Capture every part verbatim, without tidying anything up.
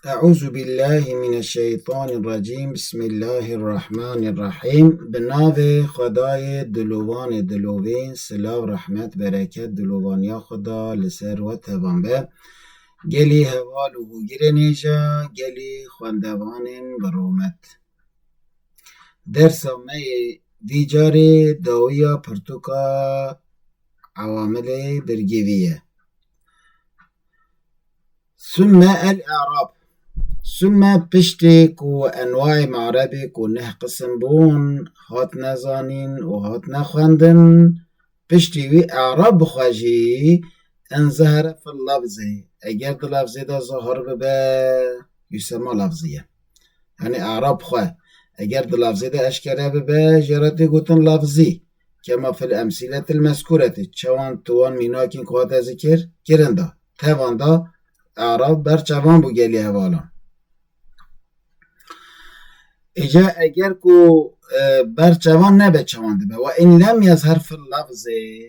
Eûzubîllahimineşşeytanirrecîm. Bismillahirrahmanirrahîm. Bi navê Xwedayê dilovan ê dilovîn, silav, rehmet, bereket, dilovaniya Xweda li ser we tevan be. Gelî heval û hûgirên hêja, gelî xwendevanên bi rûmet. Dersa me yê vî carê dawiya pirtûka ewamilê birgîvî ye. Summe el-i'rab. Summe piştî ku enwayê ma'rebê ku neh qisim bûn, hatine zanîn û hatine xwendin, piştî wî i'rab bi xwe jî, in zehre fil lafzê, eger di lafzê de zahir bibe, yusema lafzî ye. Yanî i'rab xwe, eger di lafzê de eşkere bibe, jê re tê gotin lafzî. Kema fil emsîletil mezkûretî, çawan tu wan mînakên ku hate zikir kirin da. Tevan da, i'rab berçavan bû gelî hevalan. Îca eger ku, e, berçavan nebe, çawan dibe? Ve in lem yezher fil lafzê.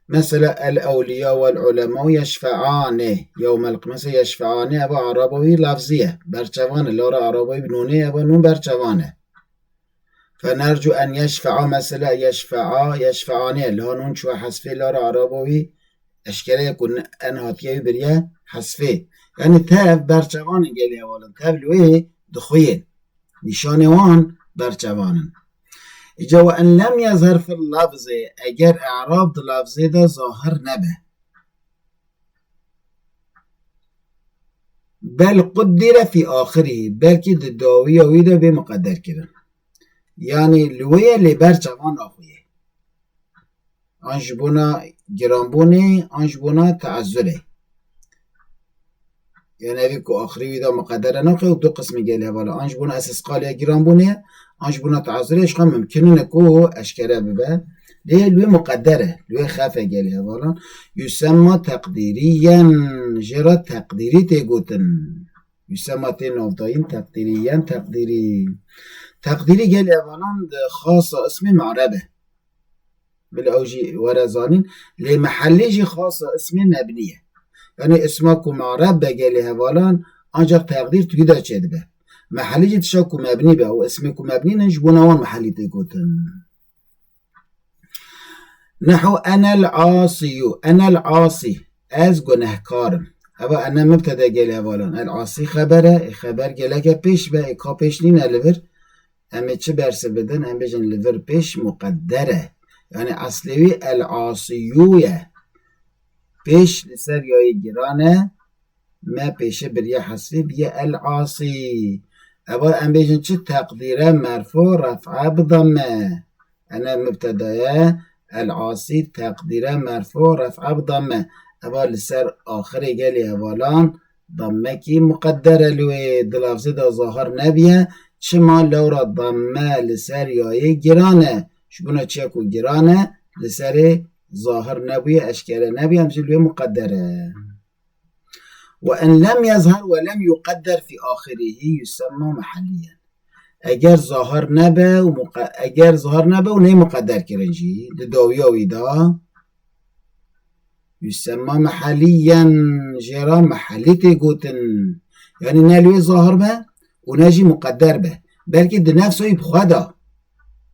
Mesela, el-ewliya vel-ulema yeşfe'ane yewmel qi-, mesela, yeşfe'ane, eva araba wî lafzî ye. Berçavan e, lara araba wî bi nûnê, eva nûn berçavan e. Fenercu en yeşfe'a, mesela, yeşfe'a, yeşfe'ane, la nûn çûye hesfê, lara araba wî eşkere ye ku n-, en hatiye wî biriye hesfê. Yanî tev berçavan in gelî hevalin, tev li wê dixuyên. Nîşanê wan berçavan in. Îca ve in lem yezher fil lafzê, eger i'rab di lafzê de zahir nebe. Bel quddire fî axirî, belkî di dawiya wî de bê muqedder kirin. Yanî li wê ye lê berçavan naxuye. An ji bona giranbûnê, an ji bona teezurê. Yanî evî ku axirî wî de muqedder e, naxwe û du qismî gelî hevala. An ji bona istisqalê, giranbûnê, an ji bona teezurê, ji xwe mimkin e ku eşkere bibe. Lê li wê muqedder e, li wê xef e gelî hevalan. Yusemma teqdîriyen, jê re teqdîrî tê gotin. Yusemma tê navdayîn teqdîriyen, teqdîrî. Teqdîrî gelî hevalan di xasa ismê ma'reb e. Bila ew jî were zanîn, lê mehellî jî xasa ismê mebnî ye. Yanî isma ku ma'reb be gelê hevalan, ancaq teqdîr tu wî de çêdibe. Mehellî jî tişa ku mebnî be, ew ismê ku mebnî ne, ji bona wan mehellî tê gotin. Nehu enel asiyû, enel asî, ez gunehkar im. Eva ene mubtede gelê hevalan. El asî xeber e, ê xeber geleke pêş be, ê ka pêş nîne li vir. Em ê çi bersiv bidin? Em bêjin li vir pêş muqedder e. Yanî eslê wî el asiyû ye. Pêş li ser yayê giran e. Me pêşe biriye hesfê, biye el asî. Eva em bêjin çi? Teqdîre merfû ref'a bi damme. Ene mubteda ye. El asî teqdîre merfû ref'a bi damme. Eva li ser axirê gelê hevalan dammekî muqedder e li wê, di lafzê de zahir nebiye. Çima? Lewra damme li ser yayê giran e. Ji bona çiya ku giran e, li serê zahir nebûye, eşkere nebûye, em jî li wê muqedder e. Ve in lem yezher ve lem yuqedder fî axirîhî yusemma mehelliyen. Eger zahir nebe û muqe-, eger zahir nebe û neyê muqedder kirin jî, di dawiya wî de, yusemma mehelliyen, jê re mehellî tê gotin. Yanî ne li wê zahir be û ne jî muqedder be. Belkî di nefsa wî bi xwe de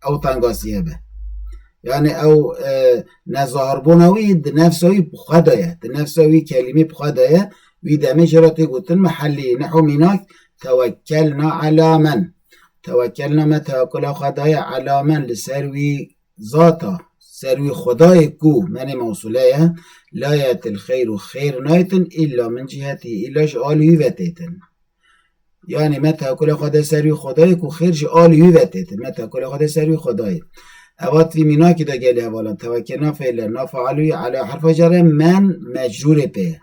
ew tengasî hebe. Yanî ew, e, nezahirbûna wî di nefsa wî bi xwe de ye. Di nefsa wî kelîmê bi xwe de ye. Wî demê jê re tê gotin mehellî. Nehu mînak, tewekkelna ela men. Tewekkelna, me tewekkula xwe daye ela men, li ser wî zata, ser wî Xwedayê ku menê mewsûle ye, la yetil xeyr û xêr naytin îlla min cîhetî, îlla ji alî wî ve têtin. Yanî me tewekkula xwe de ser wî Xwedayê ku xêr ji alî wî ve têtin. Me tewekkula xwe de ser wî Xwedayê. Eva di vî mînakî de gelê hevalan tewekkelna fêle, na fealû ye, ela herfa cerre, men mecrûrê pê ye.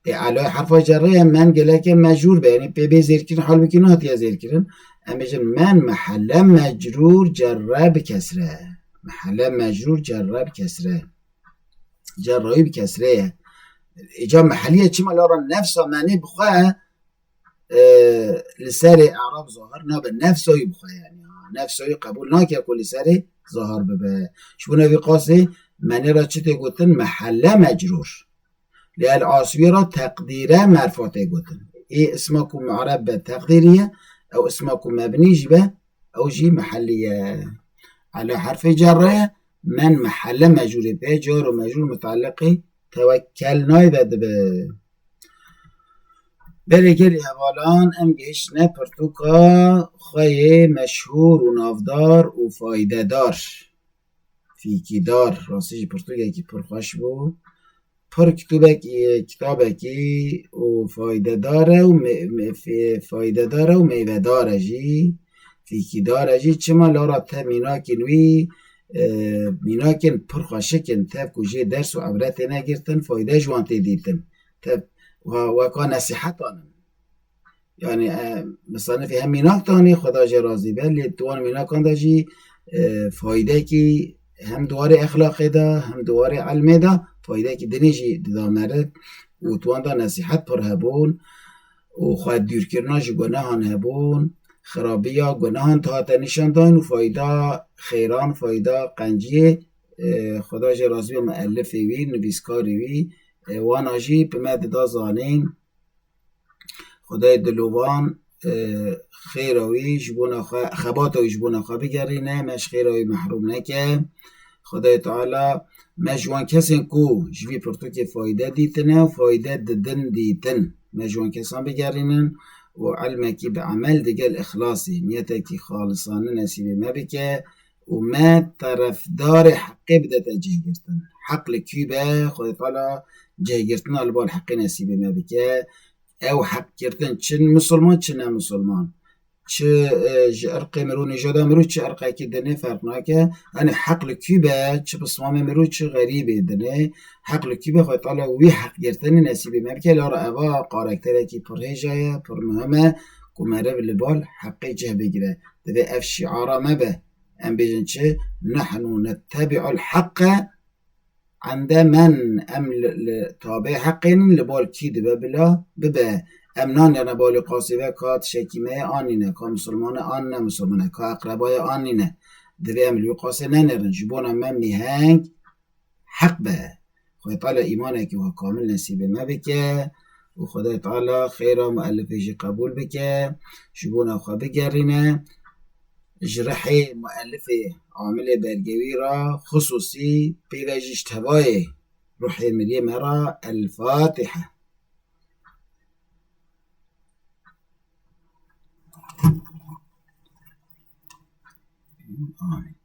Ê, ela herfa cerre ye, men geleke mecrûr be. Yanî pê bê zêrkirin, halbûkî nehatiye zêrkirin. Em bêjin men mehelle mecrûr cerre bi kesre. Mehelle mecrûr cerre bi kesre. Cerra wî bi kesre ye. Îca mehellî ye çima? Lewra nefsa menê bi xwe, e, li serê i'rab zahir nabe. Nefsa wî bi xwe yanî. Ha, nefsa wî qebûl nake ku li serê zahir bibe. Ji bona vî qasê menê re çi tê gotin? Mehelle mecrûr. Lê el asiyû re teqdîre merfû tê gotin. Ê isma ku mu'reb be teqdîrî ye, ew isma ku mebnî jî be, ew jî mehellî ye. Ela herfê cerre ye, men mehelle mecûrê pê, car û mecûr mutaliqî tewekkelnayî ve dibe. Belê gelî hevalan, em gihiştine pirtûka xwe yê meşhûr û navdar û faydedar. Fîkîdar, rastî jî pirtûkekî pir xweş bû. Pir kitûbek-, e, kitabekî û faydedar e û me-, me-, fê-, faydedar e û meyvedar e jî. Fîkîdar e jî. Çima lara te mînakên wî, e, mînakên pir xweşik in, tev ku jê ders û ibretê negirtin, fayde ji wan tê dîtin. Tev wa-, weka nesîhetan in. Yani, e, misanifê hem mînak danê, Xweda jê razî be, lê di wan mînakan de jî, e, faydekî hem di warê exlaqê de, hem di warê ilmê de faydekî dinê jî dida meriv û di wan de nesîhet pir hebûn û xwe dûrkirina ji gunehan hebûn, xirabiya gunehan dihate nîşan dayîn û fayda xêran, fayda qenciyê, e, Xweda jê razî be, muellifê wî, nivîskarê wî, e, wana jî bi me dida zanîn. Xwedayê dilovan, e, xêra wî ji bona xwe, xebata wî ji bona xwe bigerîne, me ji xêra wî mehrûm neke. Xwedayê Teala me ji wan kesên ku ji vî pirtûkê fayde dîtine, fayde didin dîtin. Me ji wan kesan bigerînin û ilmekî bi emel digel îxlasî, niyetekî xalisane nesîbê me bike û me terefdarê heqê bidete cihgirtin. Heq li kî be, Xwedê Teala cihgirtina li bal heqê nesîbê me bike. Ew heqgirtin, çi misilman, çi ne misilman, çi, e, ji irqê mirov, nîjada mirov, çi irqekî dinê ferq nake. Yanî heq li kî be, çi pismamê mirov, çi xerîbê dinê, heq li kî be, Xwedê Teala wî heqgirtinê nesîbê me bike. Lara eva karakterekî pir hêja ye, pir muhim e ku meriv li bal heqê cih bigire. Divê ev şiara me be. Em bêjin çi? Nehnu nettebi'ul heqe ende men, em li, li tabê heqê nin, li bal kî dibe bila bibe. Em nanêrine balê qasê ve ka tiştekî me ye an nîne, ka misilman e an ne misilman e, ka eqreba ye an nîne. Divê em li wî qasê nenêrin. Ji bona me mîheng heq be. Xwedê Teala îmanekî wa kamil nesîbê me bike û Xwedayê Teala xêra muellifê jî qebûl bike, ji bona xwe bigerîne. Ji rihê muellifê, amilê bergewî re xisûsî, pê ve jî ji tevayê ruhê miriyê me re El Fatiha. Amîn.